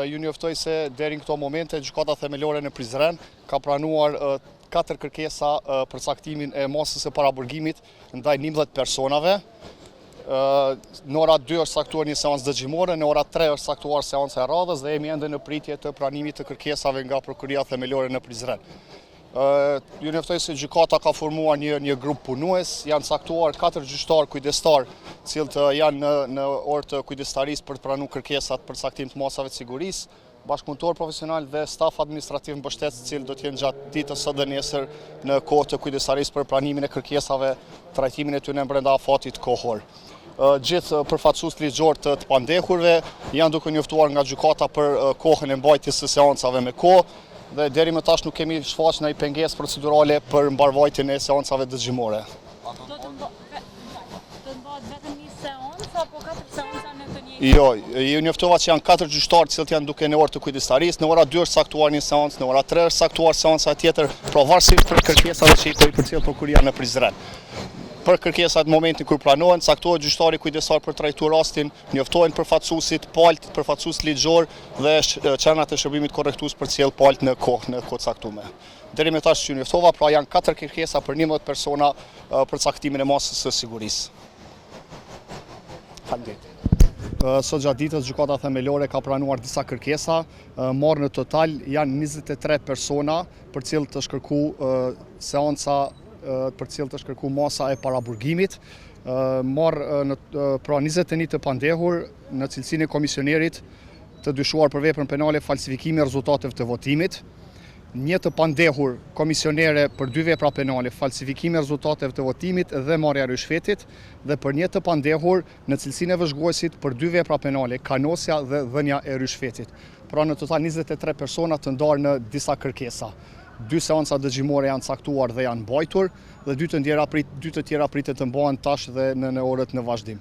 Ju njoftoj se deri në këto momente Gjykata Themelore në Prizren ka pranuar katër kërkesa për caktimin e masës së paraburgimit ndaj 11 personave. Në ora 2 është caktuar një seancë dëgjimore, në ora 3 është caktuar seanca e radhës dhe jemi ende në pritje të pranimit të kërkesave nga Prokuroria Themelore në Prizren. Ju njoftoj se gjykata ka formuar një një grup punues, janë caktuar katër gjyqtarë kujdestarë, të cilët janë në në orë të kujdestarisë për të pranuar kërkesat për caktim të masave të sigurisë, bashkëpunëtorë profesionalë dhe staf administrativ mbështetës, të cilët do të jenë gjatë ditës sot dhe nesër në kohë të kujdestarisë për pranimin e kërkesave, trajtimin e tyre brenda afatit kohor. Gjithë përfaqësuesit ligjorë të të pandehurve janë duke njoftuar nga gjykata për kohën e mbajtjes së seancave me kohë dhe deri më tash nuk kemi shfaq ndonjë pengesë procedurale për mbarëvajtjen e seancave dëgjimore. Do të mbahet vetëm një seancë apo katër seanca në të njëjtën? Jo, ju njoftova që janë katër gjyqtarë të cilët janë duke në orë të kujdestarisë, në ora 2 është caktuar një seancë, në ora 3 është caktuar seanca tjetër, pra varësisht prej kërkesave që i po i përcjell prokuroria në Prizren. Për kërkesat në momentin kur pranohen, caktohet gjyqtari kujdestar për të trajtuar rastin, njoftohen përfaqësuesit, palët, përfaqësuesit ligjorë dhe qendrat e shërbimit korrektues përcjell palët në kohë, në kohë të caktuar. Deri më tash që ju njoftova, pra janë katër kërkesa për 11 persona për caktimin e masës së sigurisë. Faleminderit. Sot gjatë ditës Gjykata Themelore ka pranuar disa kërkesa, marrë në total janë 23 persona për të cilët është kërku seanca për të cilët është kërku masa e paraburgimit, marrë në pra 21 të pandehur në cilësinë e komisionerit të dyshuar për veprën penale falsifikimi i rezultateve të votimit, një të pandehur komisionere për dy vepra penale falsifikimi i rezultateve të votimit dhe marrja e ryshfetit dhe për një të pandehur në cilësinë e vëzhguesit për dy vepra penale kanosja dhe dhënia e ryshfetit. Pra në total 23 persona të ndarë në disa kërkesa. Dy seanca dëgjimore janë caktuar dhe janë mbajtur dhe dy të ndjera prit, dy të tjera pritet të mbahen tash dhe në në orët në vazhdim.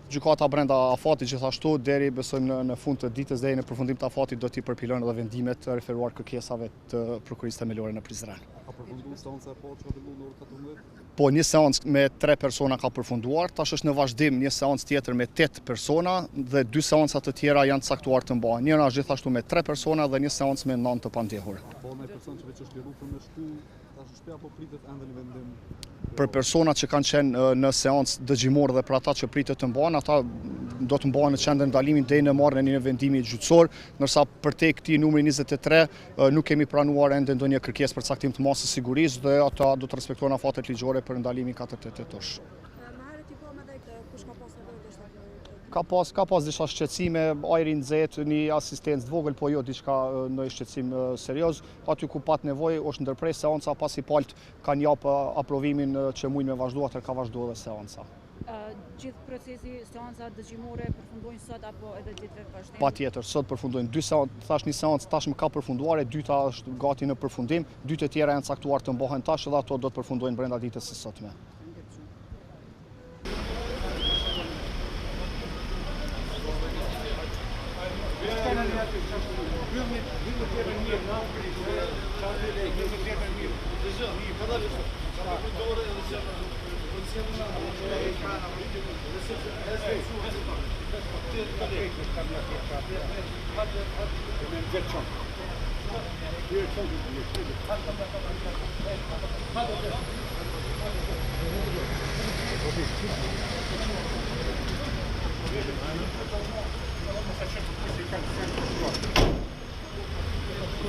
Gjykata brenda afatit gjithashtu deri besojmë në në fund të ditës deri në përfundim të afatit do t'i përpilojnë edhe vendimet referuar kërkesave të Prokurorisë Themelore në Prizren. A përfundu seanca e parë që ka filluar në orën 14? Po, një seancë me tre persona ka përfunduar, tash është në vazhdim një seancë tjetër me tetë persona dhe dy seanca të tjera janë caktuar të mbahen. Njëra është gjithashtu me tre persona dhe një seancë me nëntë të pandehur. A ka ndonjë person që veç është liru për me shku tash në shtëpi apo pritet ende një vendim? Për personat që kanë qenë në seancë dëgjimore dhe për ata që pritet të mbahen, ata do të mbahen në qendrën e ndalimit deri në marrjen e një vendimi gjyqësor, ndërsa përtej këtij numri 23 Nuk kemi pranuar ende ndonjë kërkesë për caktim të masës së sigurisë dhe ata do të respektohen afatet ligjore për ndalimin 48 orësh. Ka pas, ka pas disa shqetësime, ajri i nxehtë, një asistencë të vogël, po jo diçka ndonjë shqetësim serioz. Aty ku pat nevojë është ndërpre seanca pasi palët kanë jap aprovimin që mujnë me vazhdu, atëherë ka vazhdu edhe seanca. Gjithë procesi, seanca dëgjimore përfundojnë sot apo edhe ditëve në vazhdim? Patjetër, sot përfundojnë dy seanca, thash një seancë tashmë ka përfunduar, e dyta është gati në përfundim, dy të tjera janë caktuar të mbahen tash dhe ato do të përfundojnë brenda ditës së sotme.